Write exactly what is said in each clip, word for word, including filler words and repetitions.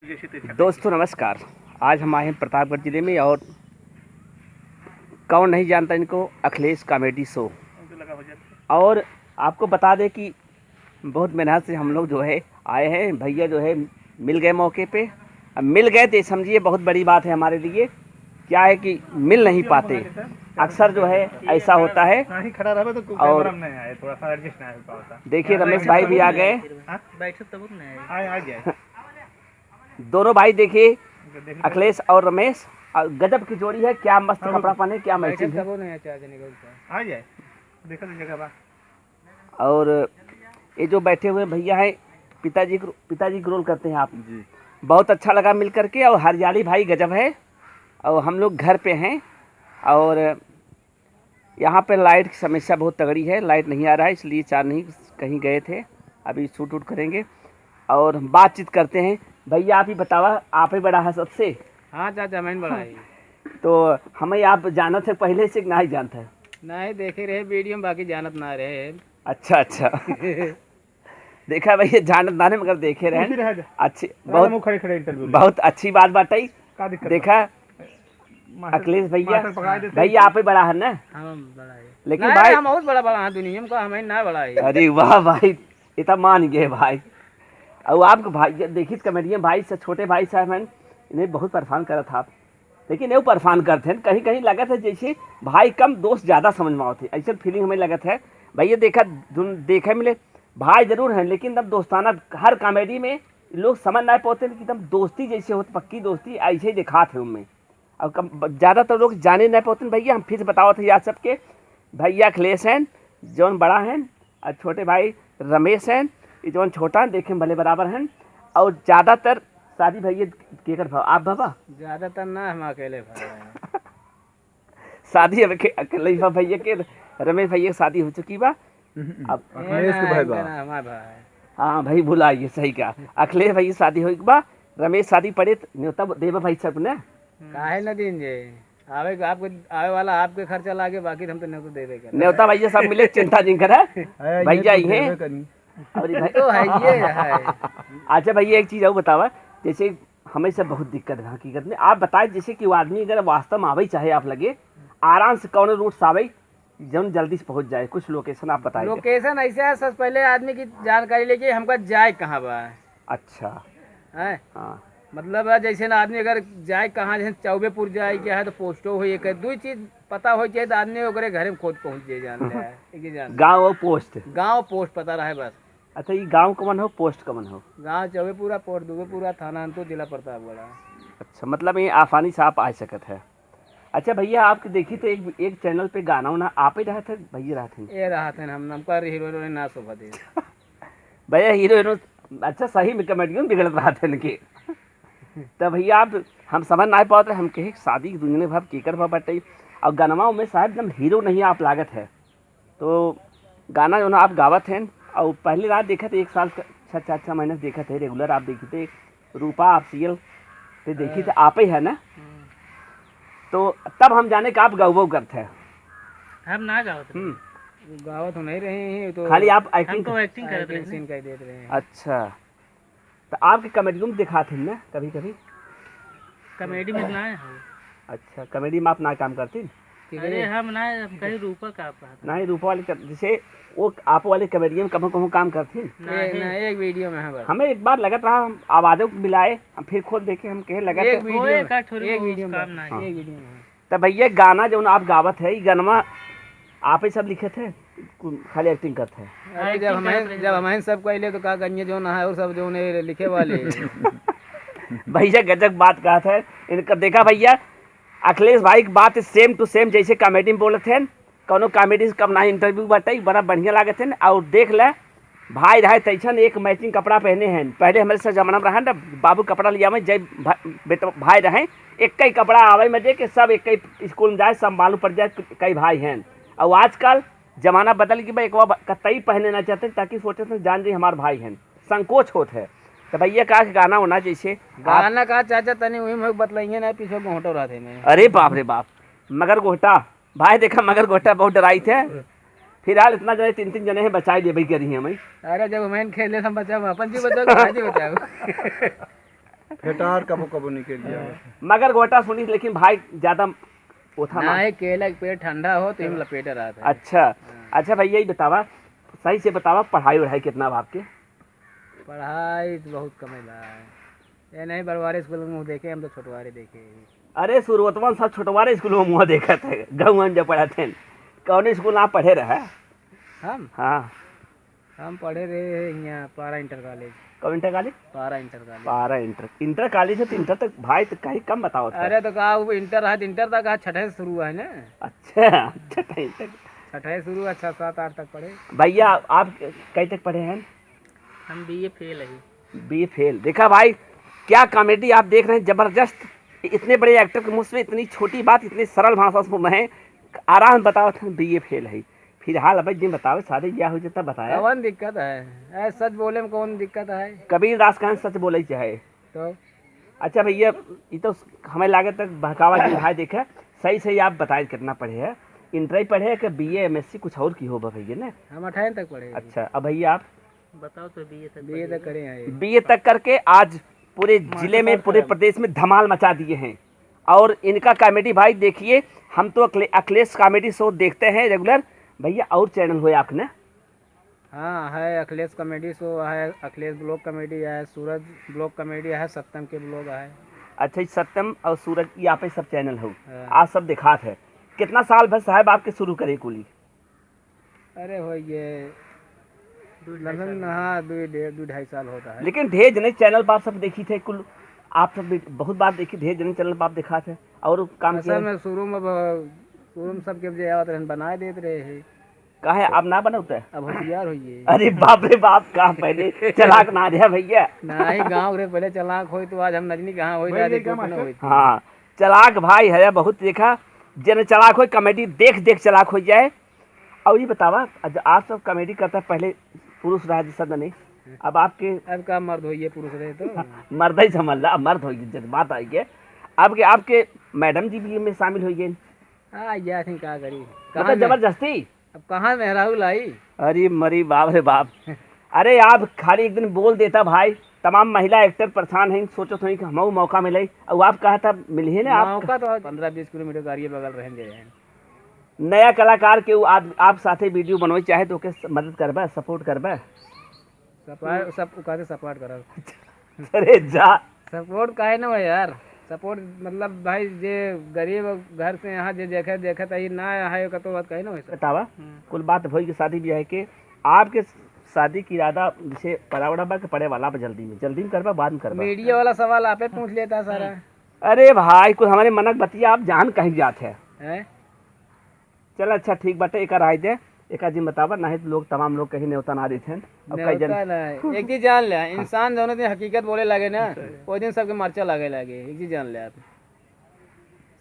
दोस्तों नमस्कार, आज हम आए हैं प्रतापगढ़ जिले में और कौन नहीं जानता इनको, अखिलेश कॉमेडी शो। और आपको बता दें कि बहुत मेहनत से हम लोग जो है आए हैं, भैया जो है मिल गए मौके पे। अब मिल गए तो ये समझिए बहुत बड़ी बात है हमारे लिए। क्या है कि मिल नहीं पाते, अक्सर जो है ऐसा होता है। हाँ, ही खड़ा रहे तो और कैमरा में नहीं आए, थोड़ा सा एडजस्ट नहीं हो पाता। देखिए रमेश भाई भी आ गए। हाँ? बैठे तब नहीं आए। आए, आ गए। दोनों भाई देखिए, अखिलेश और रमेश, और गजब की जोड़ी है। क्या मस्त हाँ, कपड़ा पहने, क्या मैचिंग है। तबो नहीं चार्ज निकलता। आ जाए, देखो तो जगह बा। और ये जो बैठे हुए भैया हैं, पिताजी को, पिताजी का रोल करते हैं आप। जी। बहुत अच्छा लगा मिल करके। और हरियाली भाई गजब है। और हम लोग घर पे हैं और यहाँ पे लाइट की समस्या बहुत तगड़ी है, लाइट नहीं आ रहा है, इसलिए चार नहीं कहीं गए थे, अभी शूट वूट करेंगे और बातचीत करते हैं। भैया आप ही बतावा, आप ही बड़ा है सबसे। हाँ चाचा, मैं बड़ा है। तो हमें आप जानत है पहले से कि नहीं जानत है? नहीं, देखे रहे वीडियो में, बाकी जानत ना रहे। अच्छा अच्छा। देखा भैया, जानत ना रहे मगर देखे रहे। अच्छी बहुत खड़े खड़े इंटरव्यू बहुत अच्छी बात बताई। देखा अखिलेश भैया, भैया आप ही बड़ा है ना? हम बड़ा है। लेकिन नहीं, भाई हम बहुत बड़ा बड़ा है दुनिया में, का हमें ना बड़ा है। अरे वाह भाई, ये तो मान गए भाई। और आपके भाई देखित कॉमेडियन भाई से, छोटे भाई साहब हैं, इन्हें बहुत परेशान करत था आप। लेकिन ये परेशान करते हैं, कहीं कहीं लगत है जैसे भाई कम दोस्त ज़्यादा समझ में आवत है, ऐसे फीलिंग हमें लगत है। भैया देखा दुन-, देखे मिले भाई जरूर हैं, लेकिन तब दोस्ताना हर कॉमेडी में लोग समझ नहीं पाते कि तब दोस्ती जैसे होत, पक्की दोस्ती ऐसे ही दिखात है उनमें। और कम ज़्यादातर लोग जाने नहीं पाते भैया। हम फिर से बतावत है यार सबके, भैया अखिलेश हैं जौन बड़ा हैं, और छोटे भाई रमेश हैं, ये जौन छोटा हैं देखे में भले बराबर हैं। और ज़्यादातर शादी भैया केकर भाव आप बाबा? ज़्यादातर ना, हम अकेले भाई हैं। शादी अब के-, अकेले ही बा भैया के, रमेश भैया के शादी हो चुकी बा। अब अखिलेश के भाई बा। हमार भाई। हाँ भाई, भुलाइए, सही कहा। अखिलेश भैया शादी हो एक बा, रमेश शादी पड़े त न्योता देबा भाई सब ने। काहे न दीन जे? आवे, आपके आवे वाला आपके खर्चा लागे, बाकी हम तो न्योता देबे करे। न्योता भैया सब मिले, चिंता जिन करे। भैया ही हैं। अरे भाई। तो है, ये है। अच्छा भैया, एक चीज और बतावा, जैसे हमें से बहुत दिक्कत है हकीकत में। आप बताए जैसे कि वो आदमी अगर वास्तव में आवे चाहे आप लगे, आराम से कौन रूट से आवे, जौन जल्दी से पहुँच जाए, कुछ लोकेशन आप बताए। लोकेशन ऐसे है, सबसे पहले आदमी की जानकारी लेके हमका जाए कहाँ बा। अच्छा। हैं? हाँ। मतलब है, जैसे ना आदमी अगर जाए कहाँ, जैसे चौबेपुर जाए के है तो पोस्टो हो, एक है, दो चीज पता हो जाए तो आदमी ओकरे घरे में खुद पहुँच जाए, जान ले है, एक ही जान ले। गाँव और पोस्ट। गाँव पोस्ट पता रहे बस। अच्छा, ये गाँव कमन हो, पोस्ट कमन हो? गाँव चौबेपुरा, पोस्ट दुबेपुरा, थाना अंतुर, जिला प्रतापगढ़। अच्छा, मतलब ये आसानी से आप आ सकत है। अच्छा भैया, आपके देखी तो एक, एक चैनल पे गाना उना आप ही रहत है, भैया रहत हैं? ये रहत हैं, हम, हमका हीरो हीरोइन ना शोभा दे। भैया हीरो हीरोइन, अच्छा सही में कॉमेडियन बिगड़त रहत है इनके। तो भैया आप, हम समझ ना पावत रहे, हम कहे शादी की दुनिया भर केकर भर बटे, और गनवा में साहब एकदम हीरो नहीं आप लागत है। तो गाना जो ना आप गावत हैं, और पहली रात देखत एक साल क-, छः, चार, छः महीने से देखत है, रेगुलर आप देखते, रूपा ऑफिशियल पे देखी थे, आप ही है ना? हम्म। तो तब हम जाने कि आप गौबो करते हैं। हम ना गावत रहे। हम्म। गावत हो नहीं रहे हैं, तो खाली आप एक्टिंग हमको कर- एक्टिंग करत रहे सीन ना। कर देत रहे हैं। अच्छा। तो आपके कॉमेडी में दिखात हैं ना कभी कभी? कॉमेडी में ना है। अच्छा, कॉमेडी में आप ना काम करती? अरे हम ना, हम कहीं रूपा का आप कहत नहीं, रूपा वाले कर, जैसे वो आप वाले कॉमेडियन कभो कभो काम करती? नहीं। ना, एक वीडियो में है बस। हमें एक बार लगत रहा, हम आवाजों को मिलाए, हम फिर खोद देखे, हम कहे लगत एक है। वीडियो में, एक वीडियो में काम बस। नहीं। हाँ। एक वीडियो में। तो भैया गाना जो आप गावत है, ये गाना आप ही सब लिखे थे, खाली एक्टिंग करते हैं? अरे जब हमें, जब हमें सब कहले तो का करिए जो ना है और सब जो ने लिखे वाले। भैया गजब बात कहत है इनका। देखा भैया, अखिलेश भाई की बात सेम टू सेम जैसे कॉमेडी में बोलत हैं, कौनो कॉमेडी से कम ना इंटरव्यू बाटे, बड़ा बढ़िया लागत है। और देख ले भाई रहे तैसन एक मैचिंग कपड़ा पहने हैं। पहले हमारे सब जमाना में रहा ना, बाबू कपड़ा लिया में जय भा-, बेटा भाई रहे, एक ही कपड़ा आवे मजे के, सब एक ही स्कूल में जाए, सब मालूम पड़ जाए कई भाई हैं। और आजकल जमाना बदल गया, एक कतई पहने ना चाहते, ताकि सोचे थे जान जाए हमारे भाई हैं, संकोच होत है। तो भैया का गाना होना जैसे आप गाना का चाचा तनी वही में बतलाइए ना, पीछे घोटो रहते में। अरे बाप रे बाप, मगर गोहटा भाई देखा, मगर गोहटा बहुत डराई थे। फिलहाल इतना जने, तीन तीन जने हैं, बचाई देबे करी हैं भाई। अरे जब हमें खेले हम बचाओ, अपन जी बचाओ, भाई जी बचाओ। फेटार कबो कबो निकल गया। मगर गोटा सुनी, लेकिन भाई ज्यादा वो था ना। नहीं, केला के पेड़ ठंडा हो तो इम लपेटे रहत है। अच्छा। हाँ। अच्छा भैया, ये बतावा, सही से बतावा, पढ़ाई वढ़ाई कितना बा आपके? पढ़ाई तो बहुत कम है भाई। ये नहीं, बड़वारे स्कूल में मुँह देखे, हम तो छोटवारे देखे। अरे, शुरुआतवन सब छोटवारे स्कूल में मुँह देखत है, गाँव में जब पढ़त हैं। कौन स्कूल आप पढ़े रहे? हम? हाँ। हम पढ़े रहे हैं यहाँ पारा इंटर कॉलेज। कौन इंटर कॉलेज? पारा इंटर कॉलेज। पारा इंटर, इंटर कॉलेज है तो इंटर तक भाई तो कहीं कम बताओ था। अरे तो का, वो इंटर है तो इंटर तक है, छठे से शुरू है ना। अच्छा, छठे तक। छठे शुरू है, छः, सात, आठ तक पढ़े। भैया, आप कहीं तक पढ़े हैं? हम बीए फेल है। बीए फेल। देखा भाई, क्या कॉमेडी आप देख रहे हैं, जबरदस्त। इतने बड़े एक्टर के मुंह से इतनी छोटी बात, इतनी सरल भाषा सुन रहे हैं। आराम बताओ थे, बीए फेल है। फिलहाल अब जिन बताओ, शादी ब्याह हो जाता बताया। कौन दिक्कत है? ऐ, सच बोले में कौन दिक्कत है? कबीर दास कहें, सच बोले चाहे। तो? अच्छा भैया, ये तो हमें लागत तक बहकावा के भाई देखे, सही सही आप बताए कितना पढ़े हैं, इंटर ही पढ़े हैं कि बीए, एमएससी कुछ और की हो बा भैया ने? हम अठारह तक पढ़े हैं। अच्छा, अब भैया आप? बताओ तो, बीए तक बीए पढ़े तक हैं। करे हैं ये। बीए तक करके आज पूरे मास्टर जिले में, साहब पूरे करें। प्रदेश में धमाल मचा दिए हैं। और इनका कॉमेडी भाई देखिए, हम तो अखिले-, अखिलेश कॉमेडी शो देखते हैं रेगुलर। भैया, और चैनल हुए आपने? हाँ, है अखिलेश कॉमेडी शो, है अखिलेश ब्लॉग कॉमेडी, है सूरज ब्लॉग कॉमेडी, है सत्यम के ब्लॉग है। अच्छा, ये सत्यम और सूरज, ये आप ही सब चैनल हो? हाँ। आज सब दिखात है। कितना साल भर साहब आपके शुरू करे कुली? अरे, हो ये दू ढाई लमसम, साल। हाँ, दू, डेढ़, दू ढाई साल होता है। लेकिन ढेर जने चैनल पर आप सब देखी थे कुल, आप सब भी बहुत बार देखी, ढेर जने चैनल पर आप दिखा थे और काम किया असल है। में शुरू में ब-, शुरू में सबके जे आवत रहन बनाए देत रहे हैं। काहे आप ना बनौते? अब होशियार होइए। अरे बाप रे बाप, का पहले चालाक ना रहे भैया। नहीं, गाँव रे पहले चालाक होई तो आज हम नजनी कहाँ होई, वही आज ये एक क्या रुपये ना मास्टर? होई। हाँ, चालाक भाई है बहुत, देखा, जने चालाक होई, कॉमेडी देख देख चालाक हो जाए। और ये बतावा, आज आप सब कॉमेडी करता पहले पुरुष रहा जी सब नहीं, अब आपके अब का मर्द होइए, पुरुष रहे तो। मर्द ही समझ ला, मर्द होइए, जज्बात आई गए। आपके, आपके मैडम जी भी में शामिल हो गए। हाँ, या थी का करी? मतलब कहाँ में? जबरदस्ती? अब कहाँ मेहरारू लाई? अरे मरी बाप रे बाप। अरे आप खाली एक दिन बोल देता भाई, तमाम महिला एक्टर परेशान हैं, सोचत हैं कि हमहू मौका मिले, और आप कहा था मिलिए ना आप। मौका तो पन्द्रह बीस किलोमीटर गाड़ी बगल रहेंगे हैं। नया कलाकार के उ आद-, आप साथे वीडियो बनवे चाहे तो ओके स-, मदद करबे, सपोर्ट करबे? सपोर्ट, सब उ कहते सपोर्ट करब। अरे जा। सपोर्ट काहे ना हो यार? सपोर्ट मतलब भाई जे गरीब घर से यहाँ जे देखे, देखे त ई ना है, ओकर तो बात काहे ना हो सर? बतावा, हम्म। कुल बात भई के शादी ब्याह के, आपके शादी के इरादा जैसे पड़ा उड़ा बा के पड़े वाला बा जल्दी में, जल्दी में करबा, बाद में करबा? मीडिया वाला सवाल आपे पूछ लेता सारा। अरे भाई, कुल हमरे मनक बतिया आप जान कहीं जात है। हैं? चल अच्छा ठीक बाटे, एका राय दे, एका जिन बतावा, नहीं तो लोग, तमाम लोग कहीं नेवता ना देते हैं। अब कई जन नेवता ना, एक चीज जान ले, इंसान जौने दिन हकीकत बोले लागे ना, वो दिन सबके मरचा लागे लागे। एक चीज जान ले आप,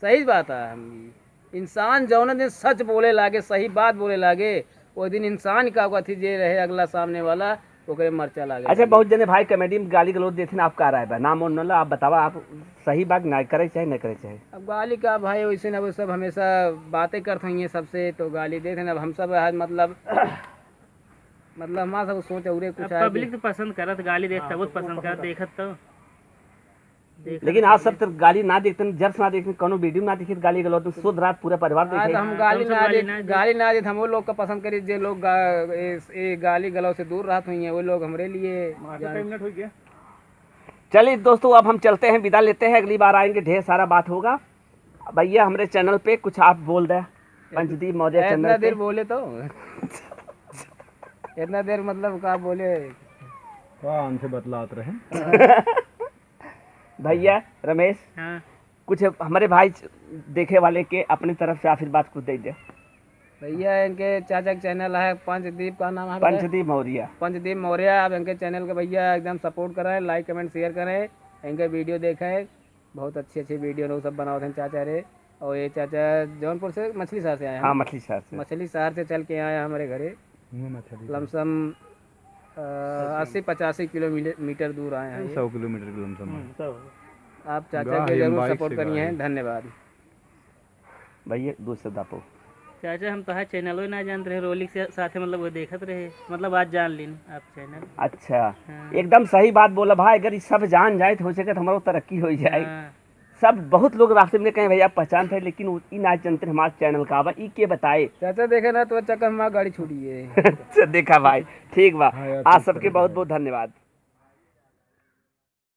सही बात है। हम, इंसान जौने दिन सच बोले लागे, सही बात बोले लागे, वो दिन इंसान का अथी जे रहे अगला सामने वाला, ओकरे मरचा लागे अच्छा, लागे। बहुत जने भाई कॉमेडी में गाली गलौज देथिन, आप का राय बा? नाम उन न लो, आप बतावा, आप सही बात ना करे चाहे, ना करे चाहे। अब गाली का भाई, वैसे ना, वो सब हमेशा बातें करत होइए सबसे, तो गाली देथिन। अब हम सब आज मतलब, मतलब हमारा सब सोच औरे कुछ अब है कि पब्लिक तो पसंद करत, गाली देत हाँ, तब तो पसंद करत, देखत तो। लेकिन आज सब तो गाली ना देखते, जब से ना देखते, कौनो वीडियो ना देखित गाली गलौज, शुद्ध रात पूरा परिवार हाँ, देखे। तो हम हाँ, गाली हम सब ना गाली देत, ना देत। गाली ना देत, हम वो लोग का पसंद करी, जे लोग गा-, ए, ए, गाली गलौज से दूर रहत हुई हैं, वो लोग हमरे लिए मास्टर जान- टाइम मिनट हो गया। चलिए दोस्तों, अब हम चलते हैं, विदा लेते हैं, अगली बार आएंगे, ढेर सारा बात होगा। भैया, हमरे चैनल पे कुछ आप बोल दे, पंचदीप मौर्य इतना चैनल देर पे। बोले तो इतना देर मतलब का बोले? का हमसे बतलात रहे? भैया रमेश, हाँ। कुछ हमारे भाई देखे वाले के अपनी तरफ से आशीर्वाद कुछ दे दे। भैया, इनके चाचा के चैनल है पंचदीप, का नाम है भैया? पंचदीप मौर्य। पंचदीप मौर्य, आप इनके चैनल के भैया एकदम सपोर्ट करें, लाइक, कमेंट, शेयर करें, इनके वीडियो देखें, बहुत अच्छी अच्छी वीडियो लोग सब बनावत हैं चाचा रे। और ये चाचा जौनपुर से, मछली शहर से आए हैं। हाँ, मछली शहर से। मछली शहर से चल के आए हैं हमारे घरे। मुँह में अच्छा दिखा। लमसम, अ, अस्सी पचासी किलोमीटर, मीटर दूर आए हैं ये। सौ किलोमीटर के लमसम है। हम्म, सौ। आप चाचा गाय के जरूर बाइक सपोर्ट से करिए गाय। हैं। धन्यवाद। भैया, दो शब्द आपो। चाचा, हम तोहार चैनलो ना जानत रहे, रोलिक से साथे, मतलब, वो देखत रहे, मतलब, आज जान लीन आप चैनल। अच्छा, हाँ। एकदम सही बात बोला भाई, अगर ई सब जान जाए तो हो सके तो हमारो तरक्की हो जाए। हाँ। सब बहुत लोग रास्ते में कहे, "भैया, पहचान थे, लेकिन उ-, ई ना जानते हमार चैनल का बा, ई के बताए?" चाचा, देखे ना, तो चक्कर में हमार गाड़ी छूटी है। अच्छा, देखा भाई, ठीक बा। हाँ यार, आज ठीक सबके है बहुत भाई। बहुत धन्यवाद।